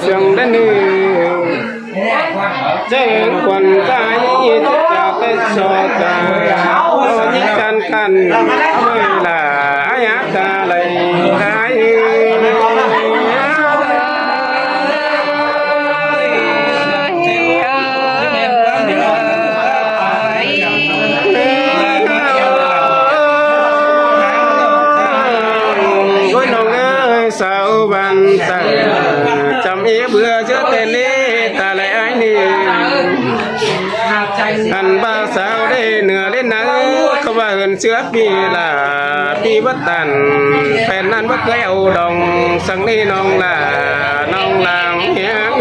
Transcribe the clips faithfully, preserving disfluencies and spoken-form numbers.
sương đen nư. Chén khuôn tai, chén chả tết so ta. Ô, nhí căn căn, ơi là, ai ác ta lầy, ai. Ôi, nông ơi, sao bạn ta chăm ý bữa giữa tên đi, ta lại ai đi. Ăn ba sao đây, nửa đến nắng, không bao hơn xưa pi là pi bất tàn, phen ăn bất cứ eo đồng, sang đi nông là, nông làng hiang.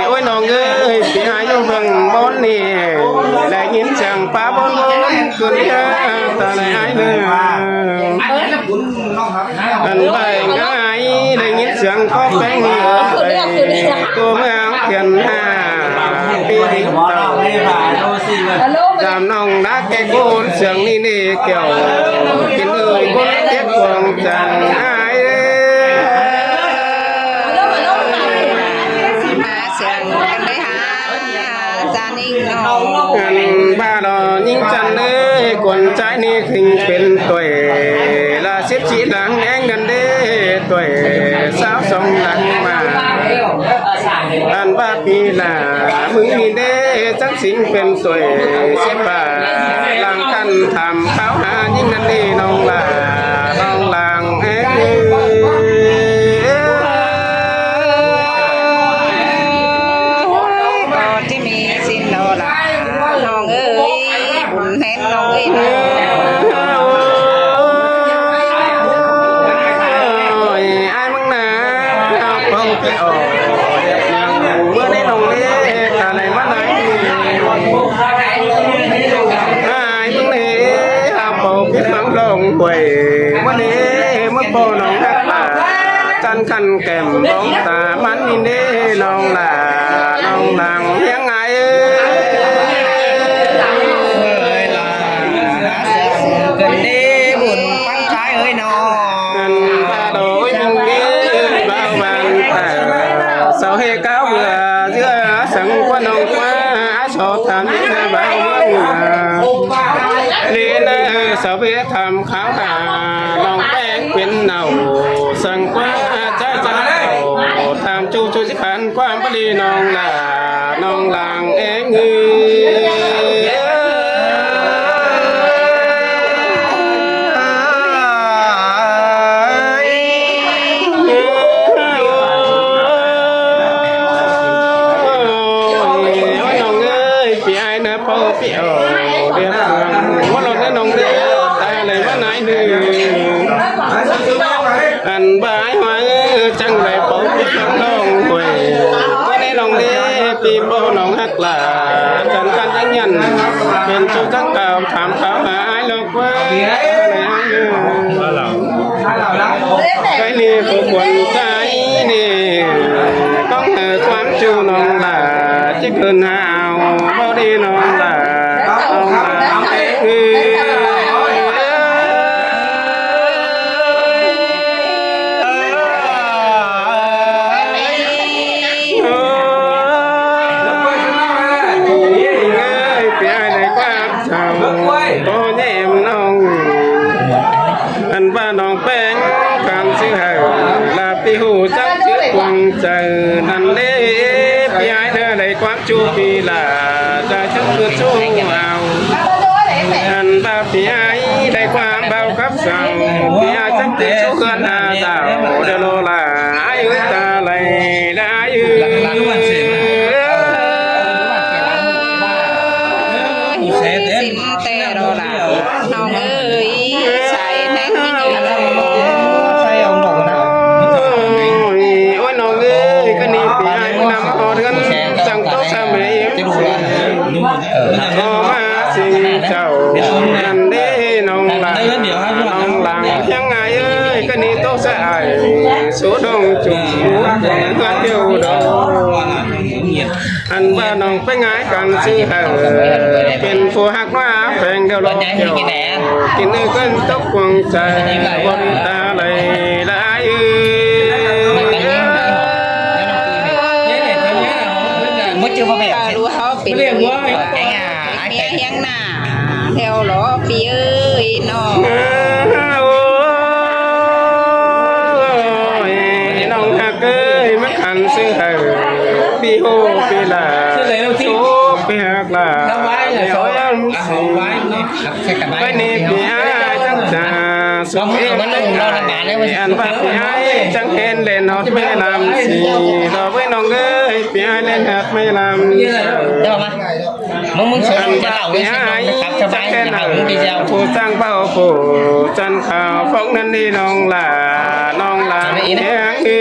Ôi, nông ơi, pi ai dú văng bón nè, đảy dính chang pá bón bón, cơn ya, ta đảy ai nè. Ăn bài ngái, đảy dính chang có phén nè, tô mưa áo thiền hà, pi đính tàu. Dăm nông đá kẻ cốn sương ni nê kiểu, kín ơi cốn tiết cuồng chàng ai. Má sương căn đấy hả? Gia đình nó. Ăn ba đó những chăn đấy, cuốn trái ni khinh pên tuổi, là xếp chỉ lắng én gần đấy, tuổi sao sống lắng mà. Ăn ba pi là mưng ni đế chắc xin pên tuổi, xếp bà làng căn tham kháo hà những ngăn đi nông là, nông làng én. Có chứ mi xin đó là nông ơi, bún hén nông ơi. Ôi, ai mưng nà, áo báu cái ổ, bữa nay nông đi, ta này mắt nói. Ai mưng đi, áo báu cái mắng đồng quầy, bữa nay mới bố nông đắt là, chăn khăn kèm bóng ta mắn đi nê nông là, nông làng hiang ai. Ơi là, gần đi buồn quăng trái ơi nó. Ăn ba đôi mưng đi, bao bàn ta, sao hê cáo vừa, giữa sáng qua nông qua, ai so tham, bao mưng à. Đi nè, sao hê tham kháo hà, lòng bén quyến nầu, sáng qua, trái trái nầu, tham chu chu sĩ phán qua, bất đi nông là, nông làng én ngư. Ôi, nông ơi, pi ai nà báu pi ổ, điệp hương, mốt lọt nè nông đi, ta đảy mắn ai nư. Ăn ba ai hoa, chăng đảy báu pi nông quầy, bữa nay nông đi, pi bố nông hắc là, chăn căn chăn nhăn, pên chu chăn cao, tham kháo hà ai lộc. Cái ni của quần cái ni, con hờ quán chu nông là, chứ cơn hào, bao đi nông là, nông là. Ơi, pi ai đảy quán sao, tô nhẹm nông. Ăn ba nông pén, khám sư hở, là pi hủ chắc chứ cuồng trời, năn đế, pi ai nơ đảy quán chu pi là, ra chắc cướt chu ao. Ăn ba pi ai đảy quán bao khắp sao, pi ai chắc cướt chu cướt hà đảo, đơ lô là, ai ơi ta lầy, là ai ơi. Xin tê đô là. Nông ơi, sai nén như ôi, ôi, nông ơi, cái ni pi ai năm có gắn, chẳng có sao mấy. Có mà xin chào, năn đế nông làng, nông làng, chẳng ai ơi, cái ni tốt sẽ ai, số đông chủ, quán tiêu đó. Ăn ꞌva ꞌnọng pay ꞌngai căn ꞌsứ hảư pên phủ ꞌhặc ꞌnọa pheng điêu lo ꞌnị, kin ư ꞌcốn tốc cuông chaư bón ta lai lai ư. Mú chứ báu ꞌmẹ. Lu ꞌháu pên ꞌmía hiếng nả theo lỏ ꞌpi ơi ꞌnọng. Ôi, ꞌnọng ꞌhặc ơi, ꞌmá căn ꞌsứ hảư ꞌpi ꞌhô ꞌpi lả, sốp ꞌpi ꞌhặc lả, ꞌpi ơi ꞌmắn ꞌsứ. Bái ꞌnị ꞌpi ái chắng chả sốp ꞌpi ꞌhặc lả. Ăn ꞌva ꞌpi ái chắng hên ꞌlẹn ꞌhọt ꞌmạy ꞌlắm ꞌsứ, lo bới ꞌnọng ơi, ꞌpi ái ꞌlẹn ꞌhọt ꞌmạy ꞌlắm. ꞌMứng ꞌmứng sốp ăn ꞌva ꞌpi ái chắng hên hảư phủ chắng báu phủ chăn khảu phóng ꞌnặn đi ꞌnọng lả, ꞌnọng lả hiếng ư.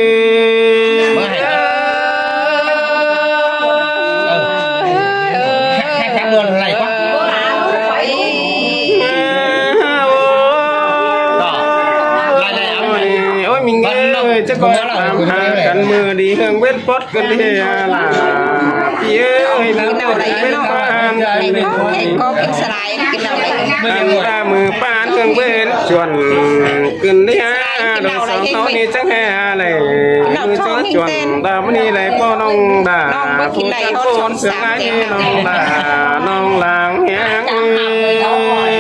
Ôi, ꞌmính ơi, chắc có làm hại căn mưa đi hương bết phót cơn đi lả. ꞌPi ơi, ꞌnọng ꞌcốn bết phót. Ăn ꞌva mưa ꞌpan hương bết chuôn cơn đi ha, đôi sóng nó đi chắc hè lẻ. Mưa chớ chuôn đa mưa đi lai ꞌpo ꞌnọng đa. Phủ chắng ꞌcốn sương lai đi ꞌnọng đa, ꞌnọng láng hiếng ư. Ôi,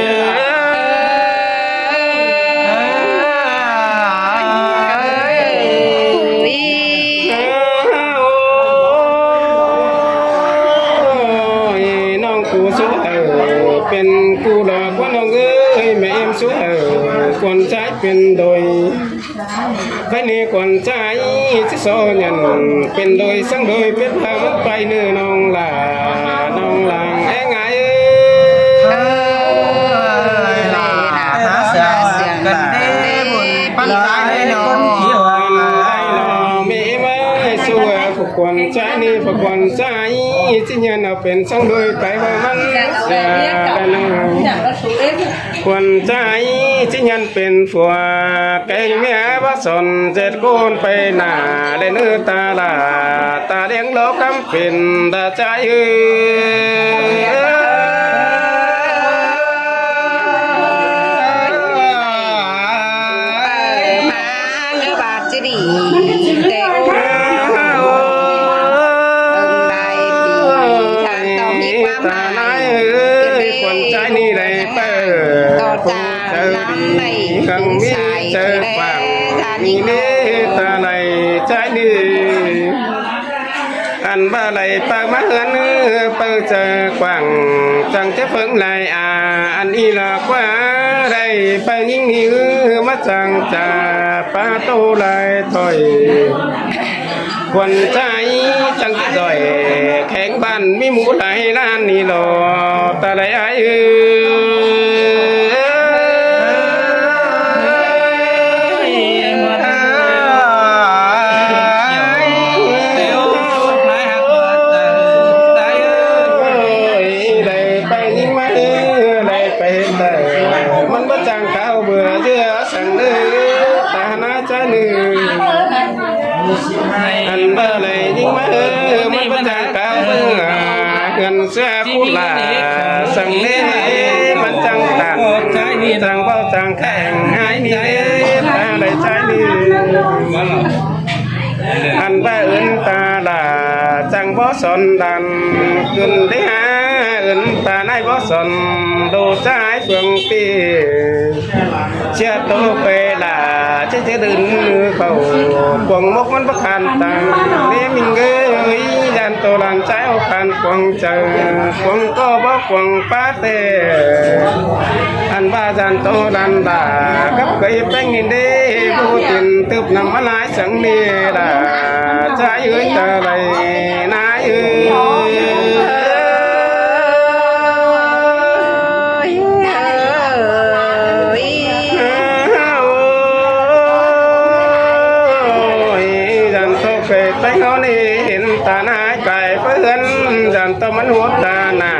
ꞌnọng ꞌcú sốp hảư pên ꞌcú lo ꞌquá ꞌnọng ơi, ꞌmẹ ꞌếm sốp hảư cuôn ꞌchái pên đôi. Bái ꞌnị cuôn ꞌchái ꞌchí so nhẳn pên đôi săng đôi pết pha ꞌmắn pay ꞌnư ꞌnọng lả, ꞌnọng láng é ꞌngai ư. Ôi, lả, lả, lả, lả, lả, lả, lả, lả, ꞌmẹ ꞌếm ơi, sốp hảư phủ cuôn ꞌchái ꞌnị, phủ cuôn ꞌchái ꞌchí nhẳn au pên săng đôi pay ꞌva ꞌmắn, lả, lả, lả. Cuôn ꞌchái ꞌchí nhẳn pên phủ kéng ꞌmía báu son ꞌdệt ꞌcốn pay nả ꞌlẹn ư ta lả, ta ꞌliếng lỏ cắm pên ta ꞌchái ư. Ơ, bát chứ đi. Ơ, ơ, ơ, ơ, ơ, ơ, ơ, cuôn ꞌchái ꞌnị đảy pay phủ chaư đi, hăng ꞌmí chaư quảng, ꞌmí ta lai ꞌchái ꞌnị. Ăn ꞌva lai pay ꞌmá ꞌhướn ư, pay chaư quảng, chắng ꞌchớ phớng lai a, ăn ꞌnị lỏ ꞌquá đảy pay ꞌnhính ꞌnị ư, ꞌmá chắng chả pá tô lai thôi. Cuôn ꞌchái chắng ꞌchí ꞌdọi, khéng ꞌván ꞌmí mú lai ꞌlán ꞌnị lo, ta lai ải ư. Đảy pay ꞌnhính ꞌmá ư, đảy pay đảy. ꞌMắn báu chắng khảu bưa ꞌdứa săng ꞌnư, ta ꞌhán ꞌchá ꞌnư. Ăn ꞌva lai ꞌnhính ꞌmá ư, ꞌmắn báu chắng khảu bưa, ꞌhướn ꞌsứa khút lả săng ꞌnê, ꞌmắn chắng tản, chắng báu chắng khéng ải ꞌnị, ta lai ꞌchái ꞌnư. Ăn ꞌva ứn ta lả chắng báu son đan, ứn đi ha, ứn ta ꞌnái báu son, đô ꞌchái phướng ꞌpi. ꞌChía tô pê lả, ꞌchí ꞌchí đưn khảu, cuông mốc ꞌmắn báu khan tăng, ꞌnê ꞌmính ơi, dản tô lăn ꞌchái au khan cuông chaư, cuông ꞌcọ báu cuông pá tê. Ăn ꞌva dản tô lăn lả, cắp kơi péng ꞌnị đê, báu tin tứp năm ꞌmá lai săng ꞌnị lả, ꞌchái ơi ta lai, ꞌnái ơi. Ôi, dản tô kơi péng ꞌnị, hên ta ꞌnái cai phớn, dản tô ꞌmắn hút ta nả,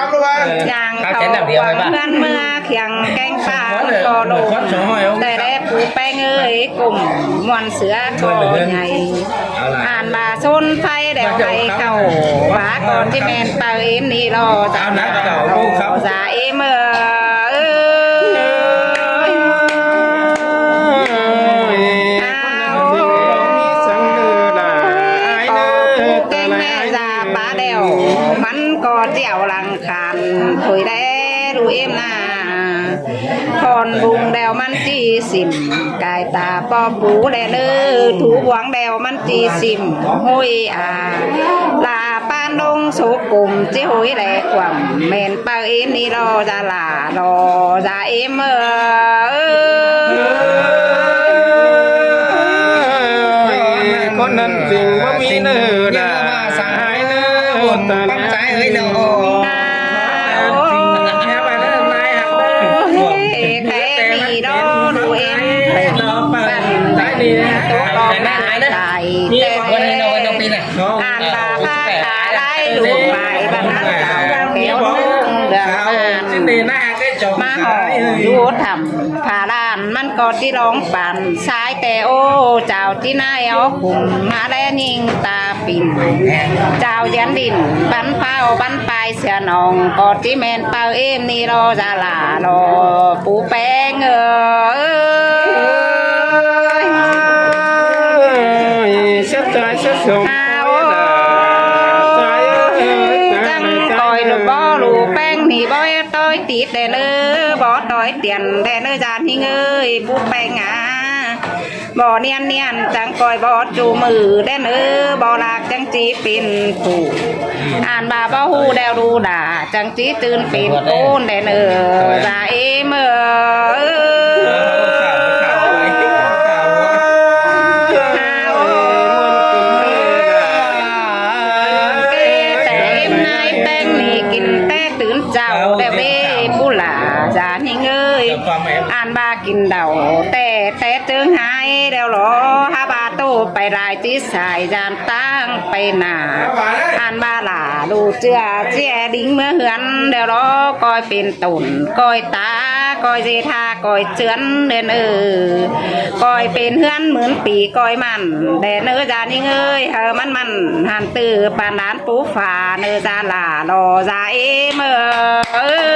Cắp lúa. Dang khảu quảng ꞌhướn ꞌmưa khiêng kéng ꞌphạ ꞌcọ lông. Đảy đé pú ꞌpéng ơi, ꞌcum ꞌmuôn sứa ꞌcọ nhay. Ăn ꞌva sốn phay đẻo hay khảu, ꞌva ꞌcọ ꞌchí ꞌmen phaư ꞌếm ꞌnị lo. Dao ꞌnặn khảu, khảu dao ꞌếm ơi. Ôi, ꞌcọ pú kéng ꞌmẹ da ꞌpá đẻo, ꞌmắn ꞌcọ chẻo lăng khan thôi đé ꞌlụk ꞌếm ꞌna. Khon bung đẻo ꞌmắn ꞌchí sim, cai ta ꞌpo pú đé ꞌnớ, thú vuông đẻo ꞌmắn ꞌchí sim, ꞌhối a. La ꞌpan lông sốp ꞌcum ꞌchí ꞌhối đé quảng, ꞌmen phaư ꞌếm ꞌnị lo da la lo da ꞌếm ơi. Khôn ꞌnặn ꞌchí ꞌva ꞌmí ꞌnớ đa. Ôi, ꞌpắn sai ơi đa. Ôi, ôi, ôi, ôi, ôi, ôi, ôi, ôi, ôi, ôi, ôi, ôi, ôi, ôi, ôi, ôi, ôi, ôi, ꞌlụk ꞌếm. Ôi, ꞌpắn sai ꞌnị, ꞌtố ꞌcọ ꞌmen tai té. Ăn ꞌva ꞌphạ khả lai ꞌlụk ꞌmái ꞌvắn ꞌmắn dao kéo ꞌnưng đương ꞌmắn. ꞌMá hảư dú thăm khả lan ꞌmắn ꞌcọ ꞌchí lông păn sai té ô, chảu ꞌchí ꞌnái ók khum ꞌmá đé ꞌnhính ta pin. Chảu dán đin ꞌpắn phao ꞌpắn pay sia ꞌnọng ꞌcọ ꞌchí ꞌmen phaư ꞌếm ꞌnị lo da la lo pú ꞌpéng ơi. Ôi, sắp trái sắp sống. Ôi, ôi, ôi, ôi, ôi, ôi, ôi, ôi, ôi, ꞌchăng ꞌcoi ꞌlụk bó ꞌlụk ꞌpéng ꞌnị bók ꞌtoi tít đé ꞌnớ, bók ꞌtoi tiên đé ꞌnớ da ꞌnhính ơi, pú ꞌpéng a. Bók ꞌniên ꞌniên ꞌchăng ꞌcoi bók ꞌchu ꞌmự đé ꞌnớ, bók ꞌlặc ꞌchăng ꞌchí pên phủ. Ăn ꞌva bók ꞌhụ đẻo đu đa, ꞌchăng ꞌchí tứn pên cốn đé ꞌnớ, da ꞌếm ơi. Té ꞌếm ꞌnái ꞌpéng ꞌnị kin té tứn chảu đẻo bê pú la. ꞌDa ꞌnị ꞌnưng ơi, ăn ꞌva kin đau té té ꞌtướng ꞌhại đeo lo, hák ꞌva ꞌtố pay lai ꞌchí sai dan ꞌtáng pay nả. Ăn ꞌva lả ꞌlụk ꞌchưa ꞌchí đính ꞌmứa ꞌhướn đeo lo, ꞌcoi pên tổn ꞌcoi ta, ꞌcoi ꞌdệt ha ꞌcoi ꞌchướn đen ơ. ꞌCoi pên ꞌhướn ꞌmướng pi ꞌcoi mẳn đen ơ ꞌda ꞌnị ꞌnưng ơi, hảư ꞌmắn mẳn hăn ꞌtứ păn đán pú pha ꞌnơ ꞌda lả lo ꞌda ꞌếm ơ.